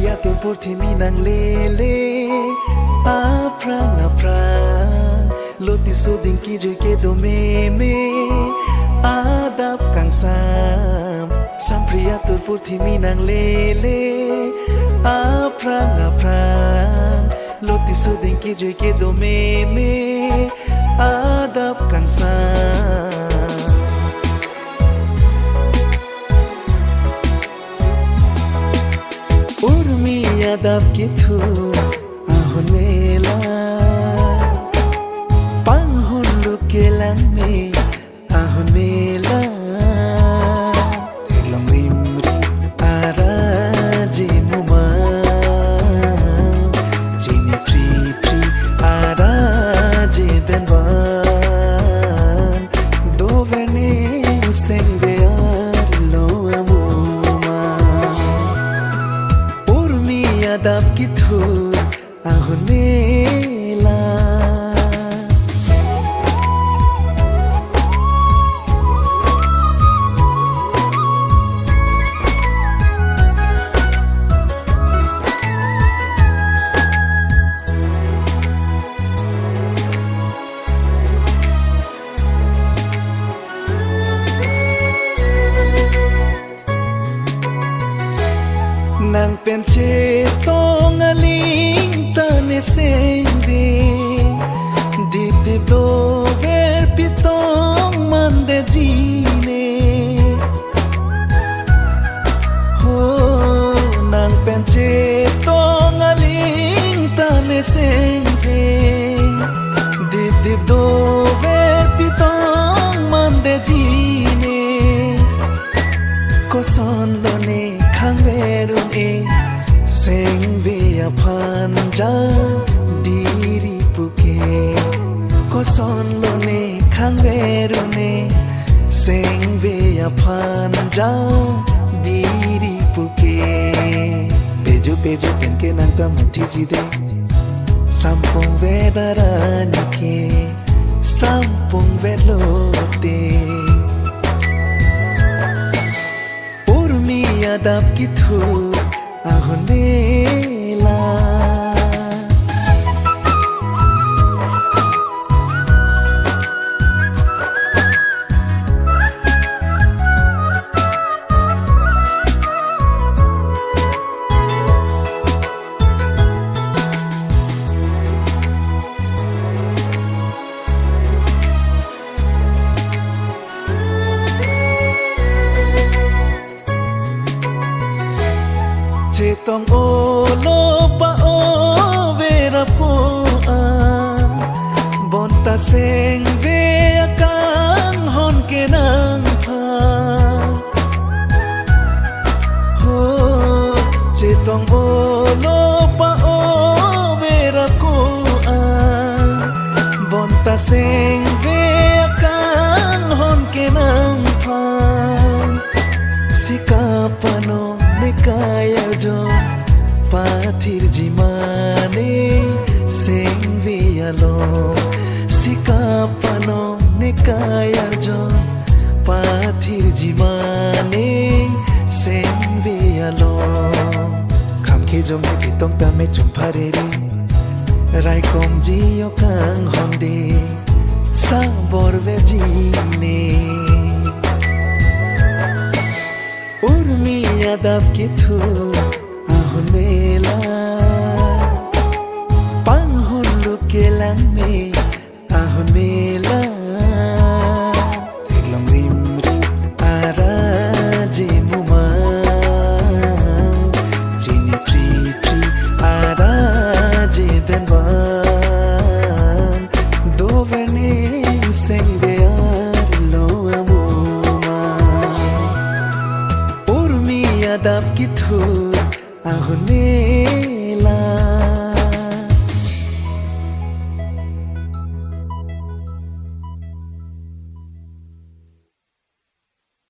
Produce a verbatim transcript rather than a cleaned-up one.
Atur purthimi nanglele, aphrang aphrang, loti soding kijui kedo meme, adap kangsam. Sampri atur purthimi nanglele, aphrang aphrang, loti soding kijui kedo meme, adap kangsam. Urmi adap kethur ahun mela, panghun luk kelang me ahun mela. Theklong rimri ara je muma, chini phri phri ara je denvan, dover ne sengve arlo amuma. Urmi adap kethur ahun mela. Nang pen chetong aling ta ne sengve, dip dip dover pitong mandejine. Ho, nang pen chetong aling ta ne sengve, dip dip dover pitong mandejine. Kosonlo ne khangver un-e, sengve aphan jadiri puke. Kosonlo ne khangver un-e, sengve aphan jadiri puke. Peju peju pen ke nang ta muthi jide, sampung ver arani ke, sampung ver lote. Urmi adap kethur ahun mela. Chetong olo pa-o vera po a, bonta sengve akanghon kenang pha. Ho, chetong olo pa-o vera ko a, bonta sengve akanghon kenang phan. Sikap ano ne kai arjon, pathirji mane sengve along. Sikap ano ne kai arjon, pathirji mane sengve along. Kham kejong ne chetong tame chum pharere, raikomji o kanghon de, sabor veji ne. Urmi adap kethur ahun mela, panghun luk kelang me ahun mela. Theklong rimri ara je muma, chini phri phri ara je denvan, dover ne sengve arlo amuma. Urmi adap kethur ahun me